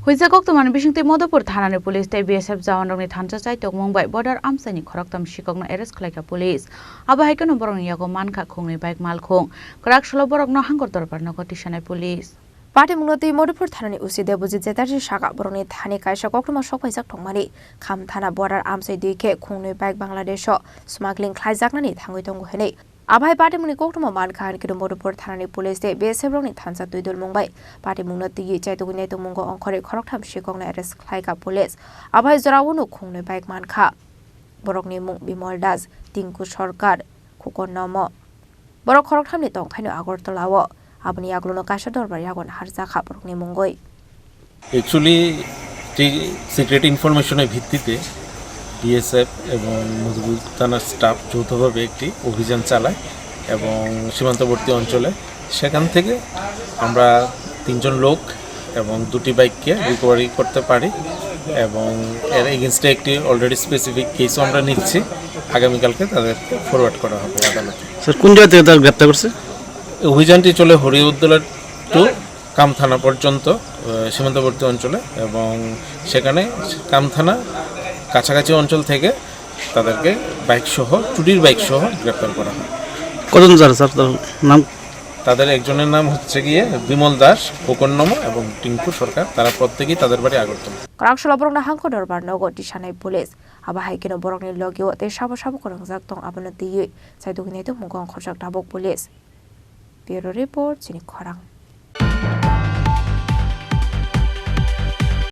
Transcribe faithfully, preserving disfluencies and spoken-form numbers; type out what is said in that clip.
Huijak koktwmani bisingtwi Madhupur thanani police tei B S F jawanrokni thansa chaitokmung bai border amchaini khoroktham sikokno arrest khlaikha police. Abo hai kheno borokni yago mankha khungnwi bike malkhung. Kwrak salo borokno Hangkor Dorbar nogo tisanai police. Patimungno twi Madhupur thanani O C Debojit Chatterjee saka borokni thani kaisa koktwma sokphaijak tongmani. Kham thana border amchai dui khe khungnwi bike Bangladesh-o smuggling khlaijaknani thangwi tongo hwnwi. Abo hai patimungni koktwma mankha, hwn khe Madhupur thanani police tei B S F rokni thansa twi dulmung bai patimungno twiwi chaitugwi naitugmungo ongkhorwi khoroktham sikokno arrest khlaikha police. Abo hai jorao no khungnwi bike mankha. Borokni mung Bimol Das, Tinku Sarkar, Khukon Nomo. Borok khoroktham ni tongkhaino Agartala o. Aboni yagulo no kaisa dorbar yago naharjakha borokni mungwi. Actually, একটি সিক্রেট ইনফরমেশনের ভিত্তিতে বিএসএফ এবং মধুপুর থানার স্টাফ যৌথভাবে একটি অভিযান চালায় এবং সীমান্তবর্তী অঞ্চলে সেখান থেকে আমরা তিনজন লোক এবং দুটি বাইককে রিকভারি করতে পারি এবং এর এগেইনস্টে একটি অলরেডি স্পেসিফিক কেসও আমরা নিচ্ছি। আগামীকালকে তাদেরকে ফরওয়ার্ড করা হবে আদালতে। স্যার, কোন জায়গা থেকে তারা গ্রেপ্তার করছে? অভিযানটি চলে হরিউদ্দোলা টু কাম থানা পর্যন্ত, আহ, সীমান্তবর্তী অঞ্চলে, এবং সেখানে কাম থানা কাছাকাছি অঞ্চল থেকে তাদেরকে বাইক সহ, চুরির বাইক সহ গ্রেপ্তার করা হয়। কজন যারা স্যার, তার নাম? তাদের একজনের নাম হচ্ছে গিয়ে বিমল দাস, খোকন নমো এবং টিঙ্কু সরকার। তারা প্রত্যেকেই তাদের বাড়ি Agartala. Kwrak salo borokno Hangkor Dorbar nogo tisanai police. Abo hai kheno borokni logio tei sabo sabo kwrwngjak tong, abono twiwi chaitugwi naitugmungo ongkhorjak tabuk police. Bureau report, chini khorang.